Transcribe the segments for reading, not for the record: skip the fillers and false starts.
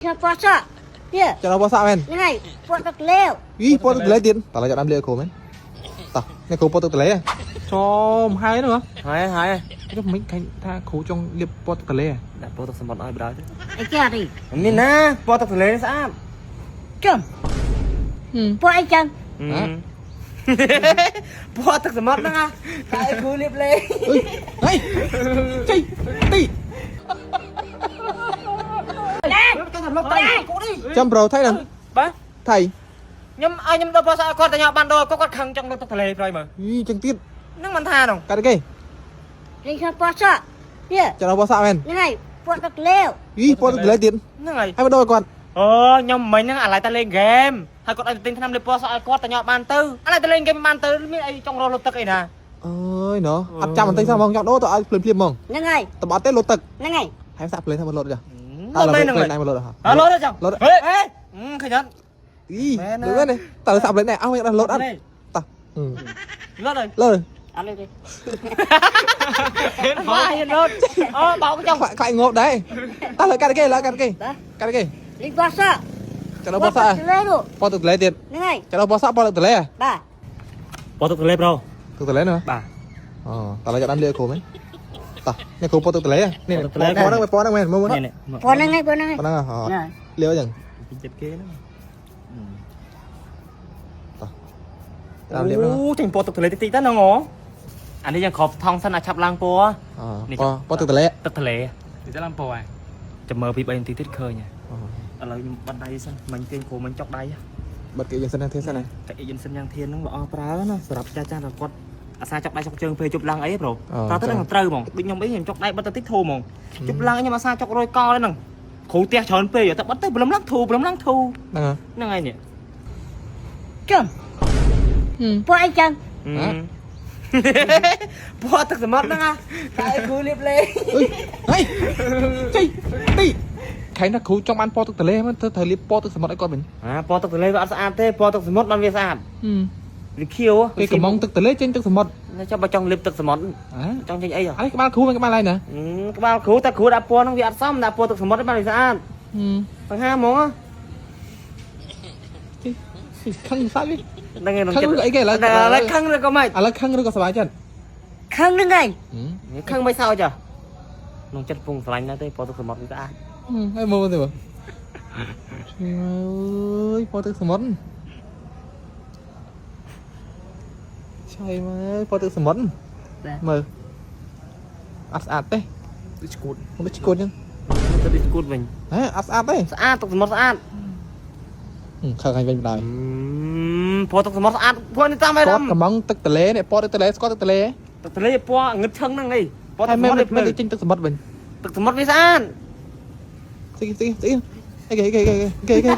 ខ្ញុំពណ៌សក់នេះ ចាំដល់ពណ៌សក់មែន ហ្នឹងហើយពណ៌ទឹកលាវ អីពណ៌ទឹកទន្លេទៀតតោះឡើយចាប់ដើមលាបគ្រូមែនតោះនេះគ្រូពណ៌ទឹកទន្លេចំហើយហ្នឹងហ៎ ហើយហើយ ចុះមិនឃើញថាគ្រូចង់លាបពណ៌ទឹកទន្លេ ដាក់ពណ៌ទឹកសមុទ្រឲ្យបដ ாய் ទៅ អីគេអត់ទេ មានណាពណ៌ទឹកទន្លេនេះស្អាត ជុំពណ៌អីចឹង ពណ៌ទឹកសមុទ្រហ្នឹងហ่ะតែឲ្យគ្រូលាបលេង អើយហេចៃទី ទៅថាលុបទៅគូនេះ ចាំប្រូថៃហ្នឹង បាទ ថៃ ខ្ញុំឲ្យខ្ញុំដូរពណ៌សក់ឲ្យគាត់តែខ្ញុំបានដូរគាត់គាត់ខឹងចង់លុបទឹកទន្លេប្រយមើល អីចឹងទៀត ហ្នឹងមិនថានោះ កាត់គេ នេះខ្ញុំពណ៌សក់នេះ ចាំដល់ពណ៌សក់មែន ហ្នឹងហើយពណ៌ទឹកលាវ អីពណ៌ទឹកទន្លេទៀត ហ្នឹងហើយ ហើយមកដូរឲ្យគាត់ អូខ្ញុំមិញហ្នឹងអាឡ័យតែលេងហ្គេមហើយគាត់ឲ្យទៅទិញថ្នាំលាបពណ៌សក់ឲ្យគាត់តែខ្ញុំបានទៅអាឡ័យតែលេងហ្គេមបានទៅមានអីចង់រកលុបទឹកអីណា អើយណោះអត់ចាំបន្តិចសោះហ្មងចង់ដូរទៅឲ្យភ្លាមភ្លាមហ្មង ហ្នឹងហើយ តបអត់ទេលុតទឹក ហ្នឹងហើយ ហើយសាក់ភ្លេងថាមកលុតចា លុបមែនហ្នឹង ណៃមកលុតហ៎ ហ៎លុតទេចង់ លុត ហេហេឃើញអត់ អីលុតមែនតើសាក់ភ្លេងណែអោយដល់លុតអត់តោះ លុតហើយ លើ អត់ទេ ហ៊ានមកហ៊ានលុតអូបោកចង់ ខ្លាចងាប់ដែរតើលើកាត់គេលើកាត់គេ បាទ កាត់គេ នេះពណ៌សក់ ចាំដល់ពណ៌សក់ ទឹកលាវនោះ ពណ៌ទឹកទន្លេទៀត ហ្នឹងហើយ ចាំដល់ពណ៌សក់ពណ៌ទឹកទន្លេ បាទ ពណ៌ទឹកទន្លេប្រូ ទឹកទន្លេណា បាទ អូតើលើចាប់ដើមលាបគ្រូមែនតោះនេះគ្រូពណ៌ទឹកទន្លេនេះពណ៌ហ្នឹងពណ៌ហ្នឹងមែនមើលមើល នេះនេះ ពណ៌ហ្នឹងហើយពណ៌ហ្នឹងហើយ ពណ៌ហ្នឹងហ៎ ណា លាបអញ្ចឹង ពីចិត្តគេហ្នឹង តាមលាបហ្នឹង អូចេញពណ៌ទឹកទន្លេតិចតិចទៅហ្នឹងហ៎អានេះយើងគ្របថងសិនអាឆាប់ឡើងពណ៌ ពណ៌ពណ៌ទឹកទន្លេ ទឹកទន្លេ ទីទៅឡើងពណ៌ហើយ ចាំមើលពី3នាទីទៀតឃើញឥឡូវខ្ញុំបិទដៃសិនមិញទាញគ្រូមិញចុកដៃ បិទគេយើងសិនទេសិនណា តែអ៊ីយិនសិនយ៉ាងធានហ្នឹងល្អប្រើណាសម្រាប់ចាស់ចាស់ដល់គាត់អាសាចុកដៃចុកជើងពេលជប់ឡើងអីប្រូតើទៅនឹងត្រូវហ្មងដូចខ្ញុំអីខ្ញុំចុកដៃបិទទៅតិចធូរហ្មងជប់ឡើងខ្ញុំអាសាចុករយកហ្នឹងគ្រូផ្ទះច្រើនពេកតែបិទទៅព្រលឹមឡើងធូរព្រលឹមឡើងធូរ ហ្នឹង ហ្នឹងហើយនេះ ជុំពណ៌អីចឹង ពណ៌ទឹកសមុទ្រហ្នឹងហ่ะតែឲ្យគ្រូលាបលេង អើយហេចៃទីខែណាគ្រូចង់បានពណ៌ទឹកទន្លេហ្នឹងត្រូវលាបពណ៌ទឹកសមុទ្រឲ្យគាត់វិញ អាពណ៌ទឹកទន្លេវាអត់ស្អាតទេពណ៌ទឹកសមុទ្របានវាស្អាតវាខៀវ គេកំងទឹកទន្លេចេញទឹកសមុទ្រ ចាំបើចង់លាបទឹកសមុទ្រ អា ចង់ចេញអីហ៎ អានេះក្បាលគ្រូមិនក្បាលឯណា ក្បាលគ្រូតែគ្រូដាក់ពណ៌ហ្នឹងវាអត់សមដាក់ពណ៌ទឹកសមុទ្របានវាស្អាតបង្ហាហ្មង ខឹងសាច់វិញ ហ្នឹងឯង ខឹងឬក៏អីគេឥឡូវ ឥឡូវខឹងឬក៏មិន ឥឡូវខឹងឬក៏សប្បាយចិត្ត ខឹងហ្នឹងហើយ ខឹងមិនសោចហ៎ក្នុងចិត្តពងស្រឡាញ់ណាស់ទេពណ៌ទឹកសមុទ្រវាស្អាត ហើយមើលទៅមើលអើយពណ៌ទឹកសមុទ្រឆៃមើលពណ៌ទឹកសមុទ្រមើលអត់ស្អាតទេ ដូចឈួត មិនឈួតចឹង ទៅឌីស្គូតវិញ ហ៎អត់ស្អាតទេ ស្អាតទឹកសមុទ្រស្អាត ខឹងឲ្យវិញបណ្ដោយ ពណ៌ទឹកសមុទ្រស្អាតពណ៌នេះតាមអី គាត់កំងទឹកទលេនេះពណ៌ទឹកទលេស្គាល់ទឹកទលេ ទឹកទន្លេពណ៌ងឹតឈឹងហ្នឹងអីពណ៌ ហើយ ទឹកសមុទ្រ មិនមិនចេញទឹកសមុទ្រវិញ ទឹកសមុទ្រវាស្អាត ស្អីស្អីស្អីអីគេគេគេគេគេគេ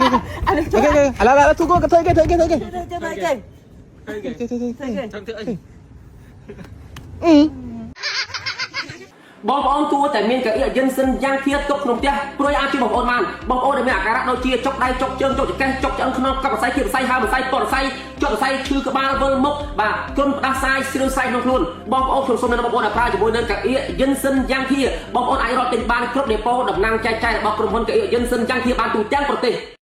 គេគេឥឡូវឥឡូវទូកធ្វើគេធ្វើគេធ្វើគេ ចេះចេះចេះ គេធ្វើគេ ចង់ធ្វើអី អឺ បងប្អូនគួរតែមានកៅអីយិនសិនយ៉ាងធាទុកក្នុងផ្ទះព្រួយអាចជួយបងប្អូនបានបងប្អូនដែលមានអាការៈដូចជាចុកដៃចុកជើងចុកចង្កេះចុកឆ្អឹងខ្នងកັບសរសៃគៀបសរសៃហើមសរសៃពតសរសៃចុកសរសៃឈឺក្បាលវិលមុខបាទគ្រុនផ្ដាសាយស្រឿសាយក្នុងខ្លួនបងប្អូនខ្ញុំសូមណែនាំបងប្អូនឲ្យប្រើជាមួយនឹងកៅអីយិនសិនយ៉ាងធាបងប្អូនអាចរកទិញបានគ្រប់ដេប៉ូតំណាងចែកចាយរបស់ក្រុមហ៊ុនកៅអីយិនសិនយ៉ាងធាបានទូទាំងប្រទេស។